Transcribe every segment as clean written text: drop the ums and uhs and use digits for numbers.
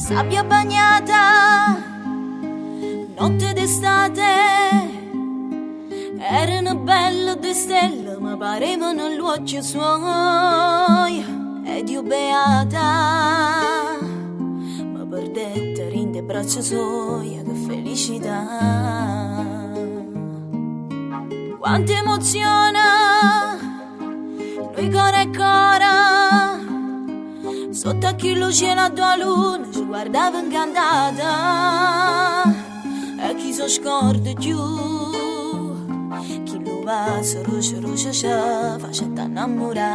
Sabbia bagnata, notte d'estate, erano belle due stelle, ma parevano l'occhio suoi, ed io beata, mi perdette rinde braccia sue, che felicità. Quanta emozione, noi cuore e cuore, sotto a chi luce la tua luna ci guardava incantata e chi si scorda più chi lo vaso roce roce ci faceva innamorare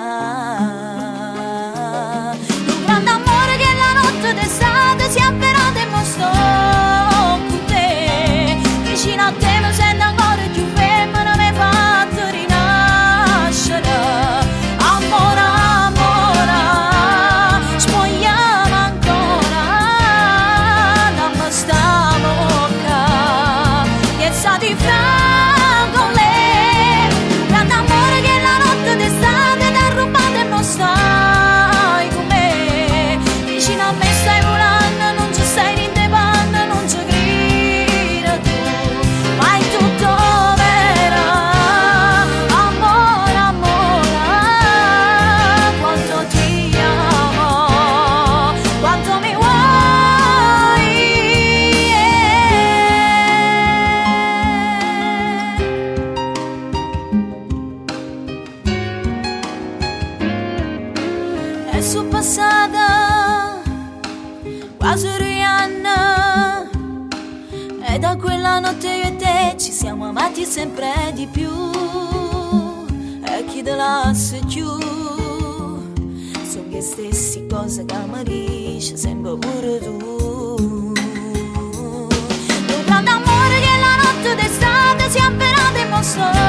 un grande amore che la notte d'estate si è avverato e mo sto con te vicino a te mi sento ancora più femmina mi hai fatto rinascere amore amore spogliamo ancora dammi sta bocca che sa di fragole grande amore che la notte d'estate t'ha rubato e mo stai con me vicino a me stai volando non ci stai niente panna non ci credi tu ma è tutto vero amore amore quanto ti amo quanto mi vuoi. È su passata quasi 2 anni e da quella notte io e te ci siamo amati sempre di più e chi te lascia più sono le stesse cose che mi dici sempre pure tu un grande amore che la notte d'estate si è avverato e mo sto